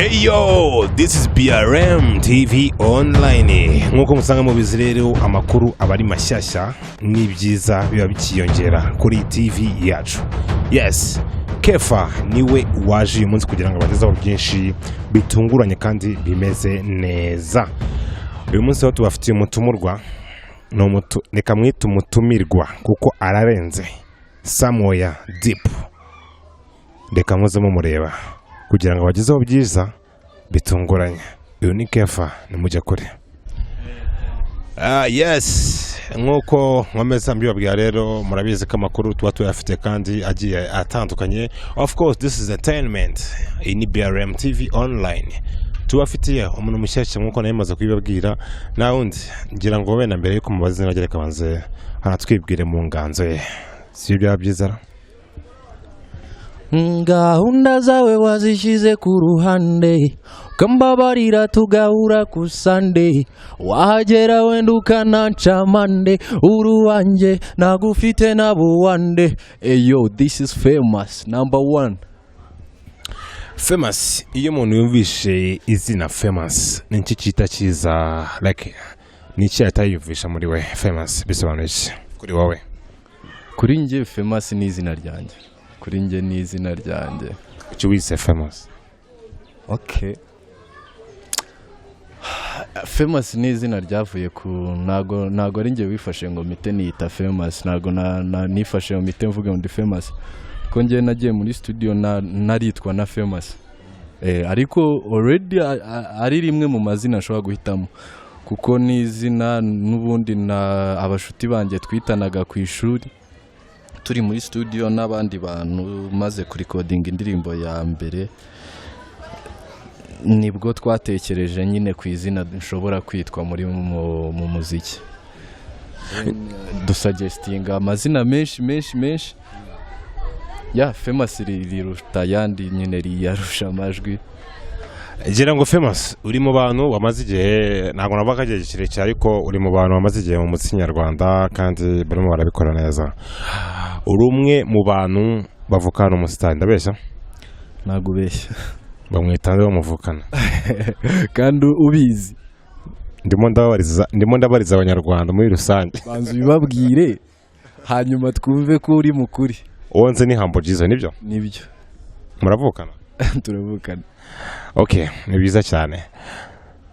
Hey yo, this is BRM TV Online. Nk'uko musanga mubizi rero, amakuru aba ari mashyashya n'ibyiza biba bikiyongera kuri TV yacu. Yes, Kefa niwe waje uyu munsi kugira ngo abagezeho byinshi bitunguranye kandi bimeze neza. Uyu munsi aho tubafitiye umutumurwa ni umutu, reka mwite umutumirwa kuko ararenze. Somewhere deep. Reka muze mumureba kugira ngo abagezeho byiza bitunguranye. Uyu ni Kefa, nimujya kure. Yes, nk'uko nkomeza mbibabwira rero, murabizi ko amakuru tuba tuyafite kandi agiye atandukanye. Of course, this is entertainment. Iyi ni BRM TV Online. Tubafitiye umuntu mushyashya nk'uko nawe maze kubibabwira, nta wundi ngira ngo wenda mbere yuko mubaza izina rye, reka banze hanatwibwire mu nganzo ye. Si byaba byiza ra? Gahunda zawe wazishyize ku ruhande, ukambabarira tugahura ku Sunday, wahagera wenda ukananca amande. Uruwanjye nagufite nabuwande. Eyo, this is Famous number one. Famous, iyo umuntu yumvishe izina Famous, ni iki cyita cyiza, like ni iki yahita yiyumvisha muri we? Famous bisobanuye iki kuri wowe? Kuri njye, Famous ni izina ryanjye. Kuri njye ni izina ryanjye. Kuki wise Famous? Okay, Famous ni izina ryavuye ku ntago ari njye wifashe ngo mpite niyita Famous. Ntago nifashe ngo mpite mvuge ngo ndi Famous, ko njye nagiye muri studio naritwa na Famous. Ariko already ari rimwe mu mazina nshobora guhitamo, kuko ni izina n'ubundi na abashuti banjye twitanaga ku ishuri turi muri studio n'abandi bantu. Maze kurikodinga indirimbo ya mbere, nibwo twatekereje nyine ku izina nshobora kwitwa muri mu muziki, dusuggestinga amazina menshi menshi menshi. Ya Famous riruta ayandi nyine, riyarusha amajwi. Ngira ngo Famous, uri mu bantu bamaze igihe, ntabwo navuga ko igihe kirekire, ariko uri mu bantu bamaze igihe mu muziki nyarwanda kandi barimo barabikora neza. Uri umwe mu bantu bavukana umusitari, ndabeshya? Ntabwo ubeshya. Bamwita nde bamuvukana? Kandi ubizi. Ndimo ndabariza Abanyarwanda muri rusange. Banza ubibabwire, hanyuma twumve ko uri mukuri. Uwo nzi ni Humble Jizzo, nibyo? Nibyo. Muravukana? Turavukana. Ok, ni byiza cyane.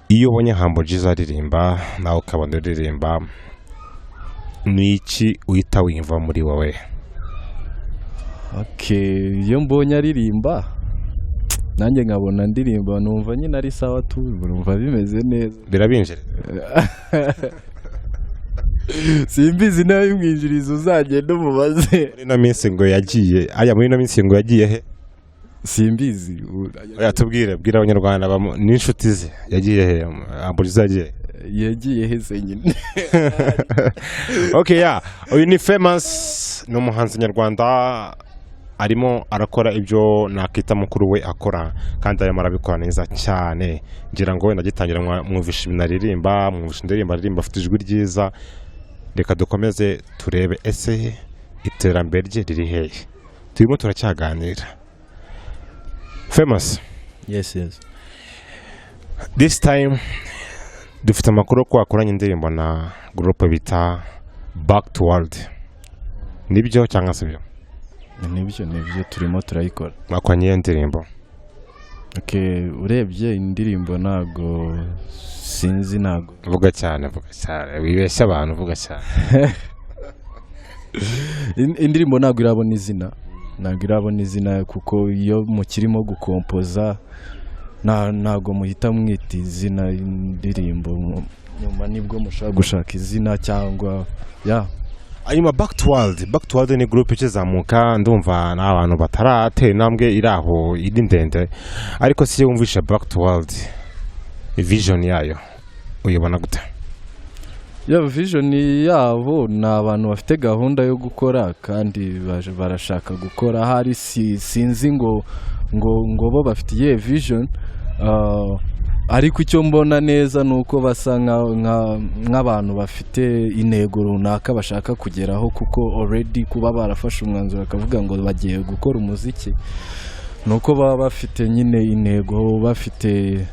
Iyo ubonye Humble Jizzo aririmba, nawe ukabona uririmba, ni iki uhita wiyumva muri wowe? Okay, iyo mbonye aririmba nanjye nkabona ndirimba, numva nyine ari sawa tu, numva bimeze neza. Birabinjira? Simbizi nawe bimwinjiriza, uzagenda umubaze. Muri ino minsi ngo yagiye aya, muri ino minsi ngo yagiye he? Simbizi. Oya, tubwire, bwira Abanyarwanda n'inshuti ze, yagiye he? Humble Jizzo yagiye he? Yagiye he se nyine? Ok, ya, uyu ni Famous, ni umuhanzi nyarwanda, arimo arakora ibyo nakita mukuru we akora, kandi arimo arabikora neza cyane. Ngira ngo wenda agitangira mwumvisha ibintu aririmba, mwumvisha indirimbo aririmba, afite ijwi ryiza. Reka dukomeze turebe ese iterambere rye riri hehe. Turimo turacyaganira. Famous. Yes. This time dufite amakuru ko wakoranye indirimbo na groupe bita Back to World, nibyo cyangwa se byo? Nibyo, turimo turayikora. Mwakoranye iyo ndirimbo? Okay, urebye indirimbo ntago sinzi, ntago Vuga cyane, vuga cyane, wibeshya abantu, vuga cyane. Indirimbo ntabwo irabona izina, ntabwo irabona izina, kuko iyo mukirimo gukompoza ntabwo muhita mwita izina indirimbo. Nyuma nibwo mushobora gushaka izina cyangwa ya. Hanyuma Back to World, Back to World ni groupe ikizamuka, ndumva ni abantu bataratera intambwe iri aho iri ndende, ariko si iyo wumvishe Back to World, vision yayo uyibona gute? Ya, vision yabo ni abantu bafite gahunda yo gukora kandi barashaka gukora. Hari sinzi ngo bo bafite iyihe vision, ariko icyo mbona neza ni uko basa nk'abantu bafite intego runaka bashaka kugeraho, kuko already kuba barafashe umwanzuro bakavuga ngo bagiye gukora umuziki. Ni uko baba bafite nyine intego, bafite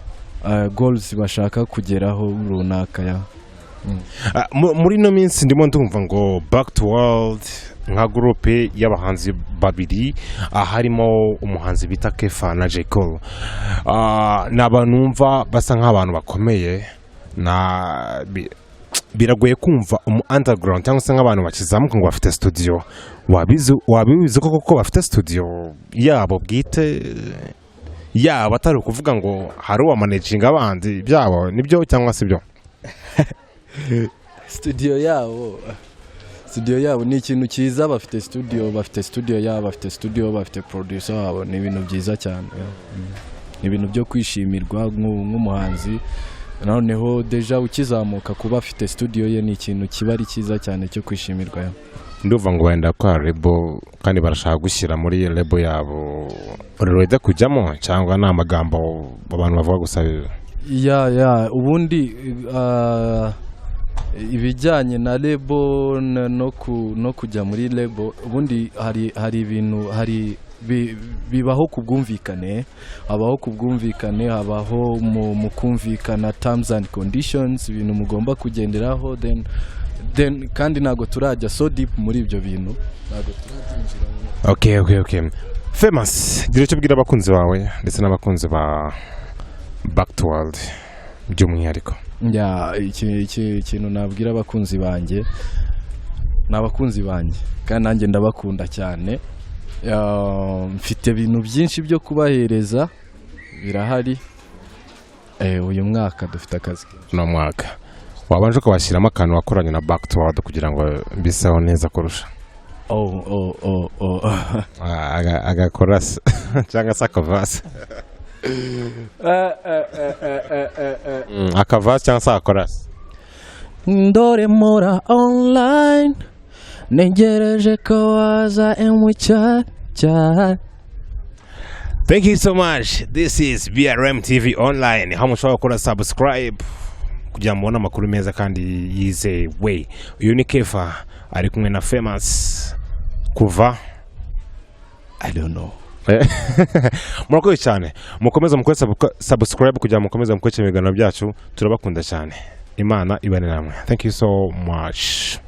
goals bashaka kugeraho runaka ya. Muri ino minsi ndimo ndumva ngo Back to World nka groupe y'abahanzi babiri, harimo umuhanzi bita Kefa na J Cole. Ni abantu numva basa nk'abantu bakomeye na biragoye kumva umu underground cyangwa se nk'abantu bakizamuka ngo bafite studio. Wabizi ko koko bafite studio yabo bwite yabo, atari ukuvuga ngo hari uwa managinga abandi byabo, nibyo cyangwa si byo? Studio yabo ni ikintu cyiza. Bafite studio yabo, bafite studio, bafite producer wabo. Ni ibintu byiza cyane, yeah. Ni ibintu byo kwishimirwa nk'umuhanzi noneho déjà ukizamuka, kuba afite studio ye ni ikintu kiba ari cyiza cyane cyo kwishimirwa, yeah. Ndumva ngo wenda kwa label, kandi barashaka gushyira muri label yabo. Ready kujyamo cyangwa ni amagambo abantu bavuga gusa? Yeah, ubundi ibijyanye na label no kujya muri label, ubundi hari ibintu hari bibaho ku bwumvikane, habaho ku bwumvikane, habaho mu kumvikana terms and conditions, ibintu mugomba kugenderaho. Then kandi ntabwo turajya so deep muri ibyo bintu, ntabwo turabyinjiramo. Okay, Famous, gira icyo ubwira abakunzi bawe ndetse n'abakunzi ba Back to World by'umwihariko. Ya, iki ikintu nabwira abakunzi banjye, ni abakunzi banjye kandi nanjye ndabakunda cyane. Ya, mfite ibintu byinshi byo kubahereza birahari. Uyu mwaka dufite akazi kenshi. Uno mwaka wabanje ukabashyiramo akantu wakoranye na Back to World kugira ngo biseho neza kurusha. Oh. Agakorasi cyangwa se akavasi, akavasi cyangwa se agakorasi. Ndore mora online, ntegereje ko waza and chat chat. Thank you so much. This is BRM TV Online. Aho mushobora gukora subscribe kugira ngo mubone amakuru meza kandi yizewe. Uyu ni Kefa ari kumwe na Famous kuva I don't know. Murakoze cyane. Mukomeze mukore subscribe kugira ngo mukomeze mukurikire ibiganiro byacu. Turabakunda cyane. Imana ibane namwe. Thank you so much.